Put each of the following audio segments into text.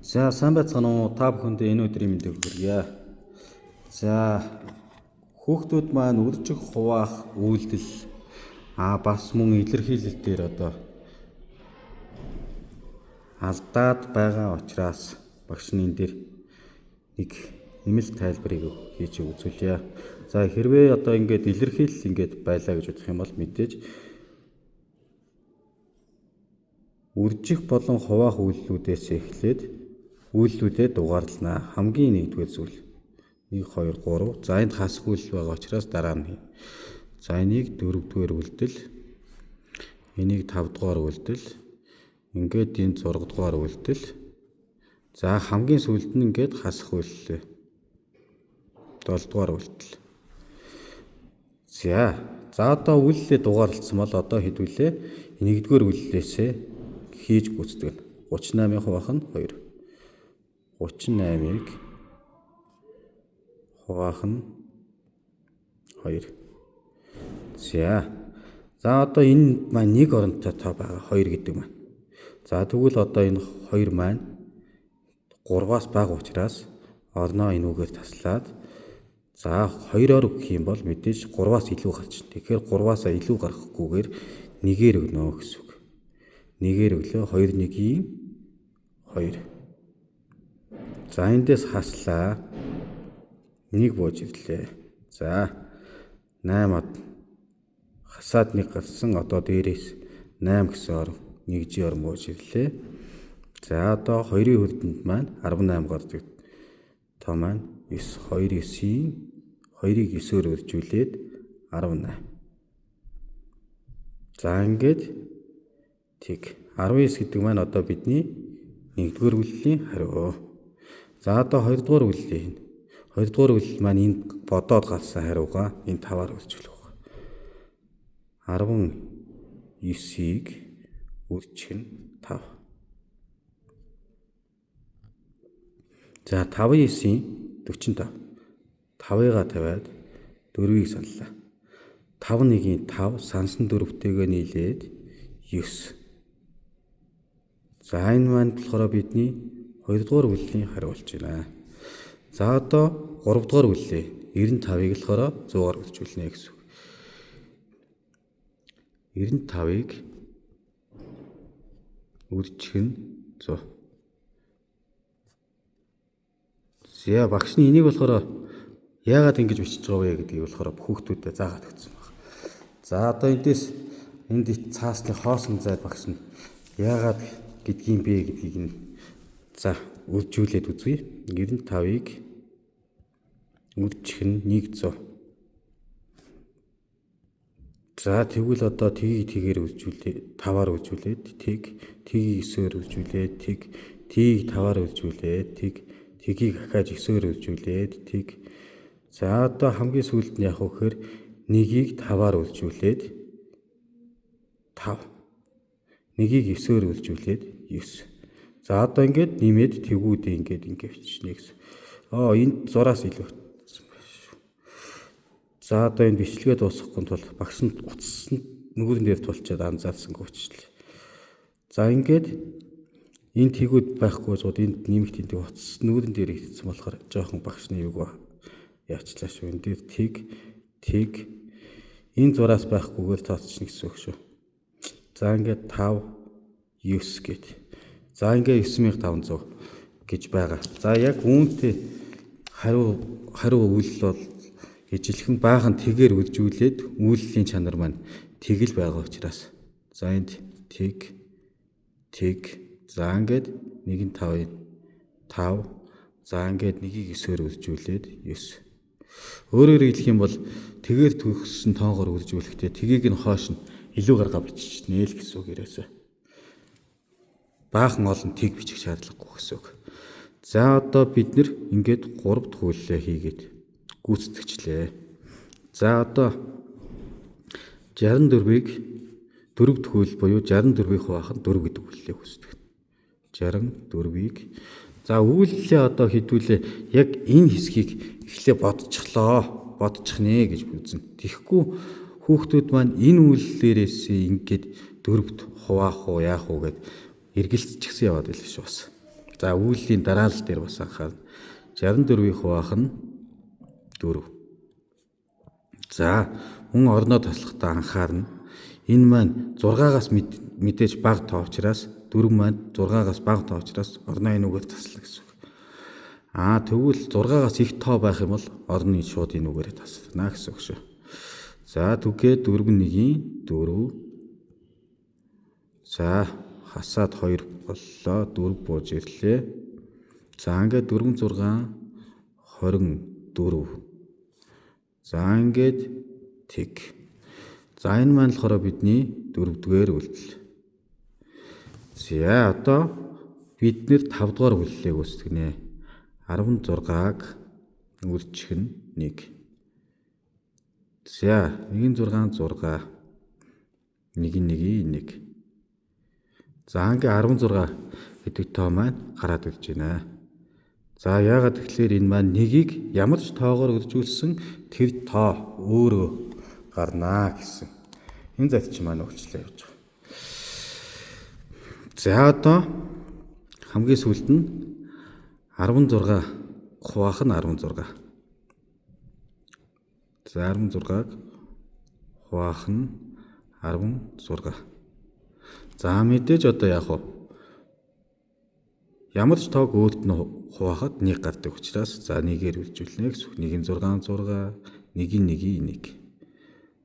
За сайн байцгаана уу? Та бүхэндээ энэ өдрийн мэндийг хүргье. За хүүхдүүд маань үржих хуваах үйлдэл бас мөн илэрхийлэл дээр одоо алдаад байгаа учраас багш нь энэ дээр нэг нэмэлт тайлбарыг хийж үзүүлье. За хэрвээ одоо ингээд илэрхийлэл ингээд байлаа гэж бодох юм бол мэдээж үржих болон хуваах үйлдэлүүдээс эхлээд үйлдэлүүдээ дугаарлана. Хамгийн нэгдүгээр зүйл 1 2 3. За энд хасах үйлдэл байгаа учраас дараа нь. За энийг дөрөвдүгээр үйлдэл, энийг тавдугаар үйлдэл, ингээд энэ 6 дугаар үйлдэл. За хамгийн сүүлд нь ингээд хасах үйлдэл. 7 дугаар үйлдэл. За одоо үйлдэлээ дугаарласан бол одоо хэдүүлээ нэгдүгээр үйлдэлээсээ хийж гүйцэтгэнэ. 38-ийн хуваах нь 2. 38-ыг хуваах нь 2. За. За одоо энэ маань нэг оронтой тоо байгаа 2 гэдэг маань. За тэгвэл одоо энэ 2 маань 3-аас бага учраас орноо энүүгээр таслаад за 2-оор өгөх юм бол мэдээж 3-аас илүү гарч. Тэгэхээр 3-аас илүү гарахгүйгээр 1-ээр өгнө гэсэн үг. 1-ээр өглөө 2 1-ийн 2. За эндээс хаслаа. 1 бууж ирлээ. За 8-ад хасаад 1 гарсан. Одоо дээрээс 8 гэсэн орон 1 жи орон бууж ирлээ. За одоо 2-ын хөрдөнд маань 18 гардаг. Тоо маань 9 2 9-ийн 2-ыг 9-оор үржүүлээд 18. За ингээд тэг 19 гэдэг маань одоо бидний нэгдүгээр үйлдэлийн хариу. За одоо хоёрдугаар үйлдэл хийнэ. Хоёрдугаар үйлдэл маань энд бодоод гарсан хариугаа энэ 5-аар үржүүлэх байна. 19-ийг үржих нь 5. За 5-9-ийн 45. 5-ыгаа тавиад 4-ийг саналаа. 5-1-ийн 5 сансан 4-тэйгээ нийлээд 9. За энэ маань болохоор бидний хоёрдугаар үйлдэлийн хариу болж байна. За одоо гуравдугаар үйлдэл 95-ыг болохоор 100-аар үржүүлнэ гэсэн үг. 95-ыг үржих нь 100. За багш нь энийг болохоор яагаад ингэж бичиж байгаа вэ гэдгийг болохоор хүүхдүүдэд заагаад өгсөн байна. За одоо эндээс энд цаасны хоосон зайд багш нь яагаад гэдгийг бэ гэдгийг нь за үржүүлээд үзье. 95-ыг үржих нь 100. За тэгвэл одоо тгийг тэгээр үржүүлээ, 5-аар үржүүлээд тэг, тгийг 9-оор үржүүлээд тэг, тгийг 5-аар үржүүлээд тэг, тгийг ахиад 9-оор үржүүлээд тэг. За одоо хамгийн сүүлд нь яах вэ гэхээр 1-ийг 5-аар үржүүлээд 5. 1-ийг 9-оор үржүүлээд 9. За одоо ингээд нэмээд тэгүүдээ ингээд ингэ бичнэ гэсэн. Энд зураас илүү бичсэн байна шүү. За одоо энэ бичлэгээ дуусгахгүй тул багш нь утас нь нүгэрэн дээр тулчаад анзаарсангүй бичлээ. За ингээд энэ тэгүүд байхгүй зууд энд нэмэх тэндэг утас нүгэрэн дээр хийсэн болохоор жоохон багшны юг яачлаа шүү. Энэ дээр тэг тэг энэ зураас байхгүйгээр тооцчихно гэсэн үг шүү. За ингээд 5 9 гэд. За ингээ 9500 гэж байгаа. За яг үүнтэй хариу үйлдэл бол ижилхэн баахан тэгээр үржүүлээд үйлдэлийн чанар маань тэгэл байгаа учраас. За энд тэг тэг за ингээд 1 5 5 за ингээд 1-ийг 9-оор үржүүлээд 9. Өөрөөр хэлэх юм бол тэгээр төгссөн тоогоор үржүүлэхдээ тэгийг нь хоош нь илүү гаргаа биччихнэ л гэсэн үг ерөөсөө. Баахан олон тэг бичих шаардлагагүй гэсэн үг. За одоо бид нэр ингээд 3 дахь үйлдэлээ хийгээд гүйцэтгэжлээ. За одоо 64-ыг 4 дахь үйл буюу 64-ийг хуваах нь 4 гэдэг үйлдэлийг гүйцэтгэнэ. 64-ыг за үйлдэлээ одоо хэдүүлээ яг энэ хэсгийг эхлээ бодчихлоо. Бодчихнэ гэж үзнэ. Тэгэхгүй хүүхдүүд маань энэ үйлдэлээрээс ингээд 4-т хуваах уу яах уу гэд эргэлзчихсэн яваад байлаа шүү бас. За үйлдлийн дараалал дээр бас анхаарна. 64-ийг хуваах нь 4. За мөн орноо таслахдаа анхаарна. Энэ маань 6-аас мэдээж бага тоо учраас 4 маань 6-аас бага тоо учраас орноо энүүгээр таслана гэсэн үг. Аа тэгвэл 6-аас их тоо байх юм бол орны шууд энүүгээр таслана гэсэн үг шүү. За түгээд 4 1-ийн 4. За хасаад 2 боллоо. 4 бууж ирлээ. За ингээд 4 6 24. За ингээд тэг. За энэ маань болохоор бидний 4-р үйлдэл. За одоо бид нэр 5 дугаар үйлдлийг үүсгэнэ. 16-аг үржих нь 1. За 1 6 6 1 1 1. За ингээ 16 гэдэг тоо маань гараад ирж байна. За яагаад тэгэхээр энэ маань нэгийг ямар ч тоогоор үржүүлсэн тэр тоо өөрөө гарнаа гэсэн. Энэ зарчим маань үйлчлээ явж байгаа. За одоо хамгийн сүүлд нь 16 хуваах нь 16. За 16-аг хуваах нь 16. За мэдээж одоо яах вэ? Ямар ч тоог өөрт нь хуваахад 1 гардаг учраас за 1-ээр үржүүлнэ гэсэн үг. 1-ийн 6 6, 1-ийн 1-ийн 1.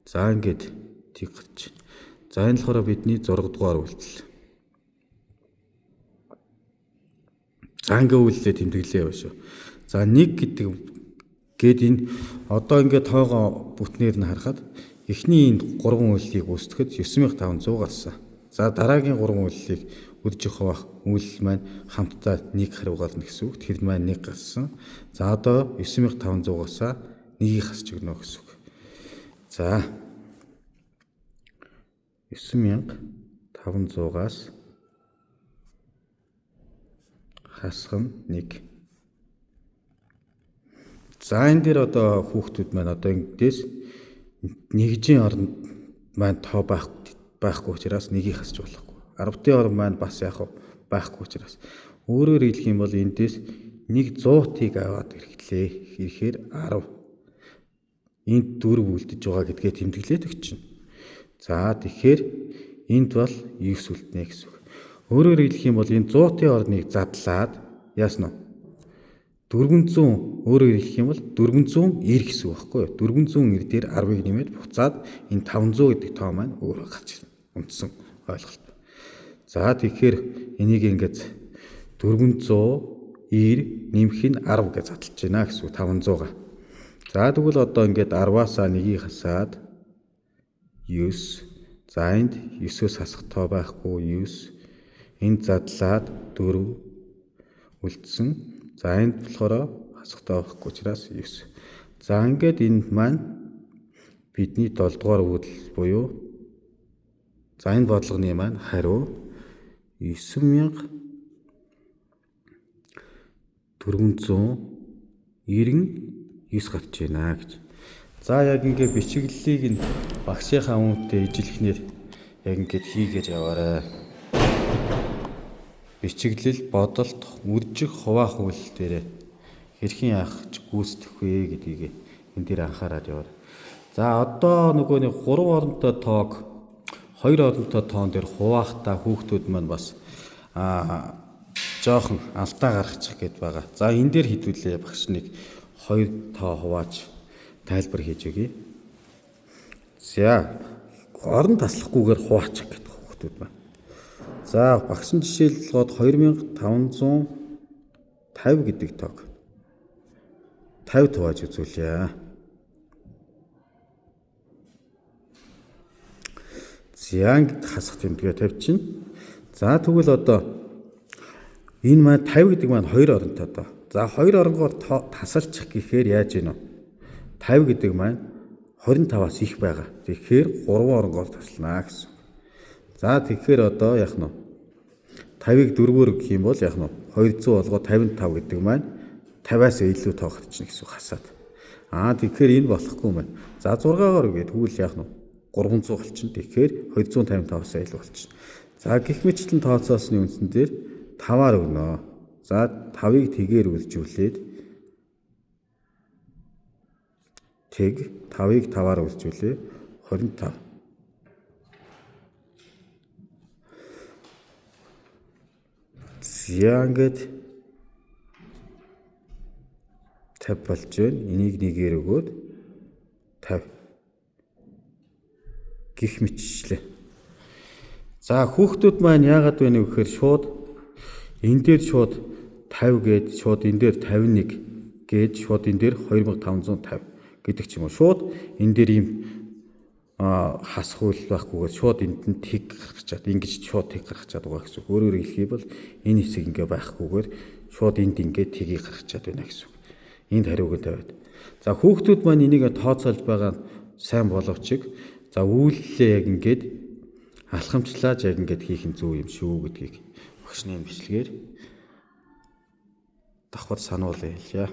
За ингээд тэг гарч. За энэ болохоор бидний 6 дугаар үйлдэл. За ингээ үйлдэлээ тэмдэглэе яваа шүү. За 1 гэдэг гээд энэ одоо ингээ тоогоо бүтнээр нь харахад эхний энэ 3 үйлдлийг үүсгэхэд 9500 гарсан. За дараагийн 3 үйлдлийг үржих хуваах үйлдэл маань хамтдаа 1 хариу гарна гэсэн үг. Тэр маань 1 гарсан. За одоо 9500-аас 1-ийг хасч өгнө гэсэн үг. За 9500-аас хасах нь 1. За энэ дээр одоо хүүхдүүд маань одоо эндээс нэгжийн оронд маань тоо байхгүй учраас нэгийг хасч болохгүй. 10-ын орон маань бас яах вэ? Байхгүй учраас. Өөрөөр хэлэх юм бол эндээс 100-ыг аваад ирэхлээ. Ирэхээр 10. Энд 4 үлдэж байгаа гэдгээ тэмдэглээд өгчнө. За тэгэхээр энд бол 9 үлднэ гэсэн үг. Өөрөөр хэлэх юм бол энэ 100-ын орныг задлаад яасан нь 400, өөрөөр хэлэх юм бол 490 гэсэн үг байхгүй юу? 490 дээр 10-ыг нэмээд буцаад энэ 500 гэдэг тоо маань өөрөө гарч ирнэ. Үндсэн ойлголт. За тэгэхээр энийг ингээд 490 нэмэх нь 10 гэж задлж байна гэсэн үг 500-га. За тэгвэл одоо ингээд 10-аас 1-ийг хасаад 9. За энд 9-өөс хасах тоо байхгүй 9. Энд задлаад 4 үлдсэн. За энд болохоор хасах тоо байхгүй учраас 9. За ингээд энд маань бидний 7 дугаар үйлдэл буюу за энэ бодлогоны маань хариу 9499 гарч байна гэж. За яг ингээ бичиглэлийг нь багшийнхаа үүнтэй ижилхнээр яг ингээд хийгээд яваарай. Бичиглэл, бодолт, үржих, хуваах үйлдэл дээрээ хэрхэн яах гүйцэтгэх вэ гэдгийг энэ дээр анхаарал яваарай. За одоо нөгөө нэг 3 оронтой тоог 2 оронтой тоон дээр хуваахтаа хүүхдүүд маань бас жоохон алдаа гаргачих гээд байгаа. За энэ дээр хэдүүлээ багш нэг 2 тоо хувааж тайлбар хийж өгье. За орон таслахгүйгээр хуваачих гэдэг хүүхдүүд маань. За багш нь жишээлбэл 2550 гэдэг тоог 50 хувааж үзүүлье. За ингээд хасах тэмдэгэ тавьчихна. За тэгвэл одоо энэ маань 50 гэдэг маань 2 оронтой доо. За 2 оронгоор тасалчих гэхээр яаж гинэ? 50 гэдэг маань 25-аас их байгаа. Тэгэхээр 3 оронгоор таслана гэсэн. За тэгэхээр одоо яах нь вэ? 50-ыг 4-өр гэх юм бол яах нь вэ? 200 болгоо 55 гэдэг маань 50-аас илүү тоо гарчна гэсэн хасаад. Тэгэхээр энэ болохгүй юм байна. За 6-гаар үгээд тэгвэл яах нь вэ? 300 болчихно. Тэгэхээр 255-аас илүү болчихно. За гэх мэтчлэн тооцоосны үндсэн дээр 5-аар өгнө. За 5-ыг тэгээр үржүүлээд тэг 5-ыг 5-аар үржүүлээ 25. За ингээд 50 болж байна. Энийг нэгээр өгөөд 50 гих мэтчлээ. За хүүхдүүд маань яагаад вэ гэхээр шууд энэ дээр шууд 50 гээд шууд энэ дээр 51 гээд шууд энэ дээр 2550 гэдэг ч юм уу. Шууд энэ дээр ийм хасах үйл байхгүйгээр шууд энд нь тэг гаргачаад ингэж шууд тэг гаргачаад байгаа гэсэн үг. Өөрөөр хэлэх юм бол энэ хэсэг ингээ байхгүйгээр шууд энд ингээ тэгийг гаргачаад байна гэсэн үг. Энд хариуг нь тавиад. За хүүхдүүд маань энийг тооцоолж байгаа нь сайн боловч за үйлдэлээ яг ингээд алхамчлааж яг ингээд хийх нь зөв юм шүү гэдгийг багшны бичлэгээр давхар сануулъя.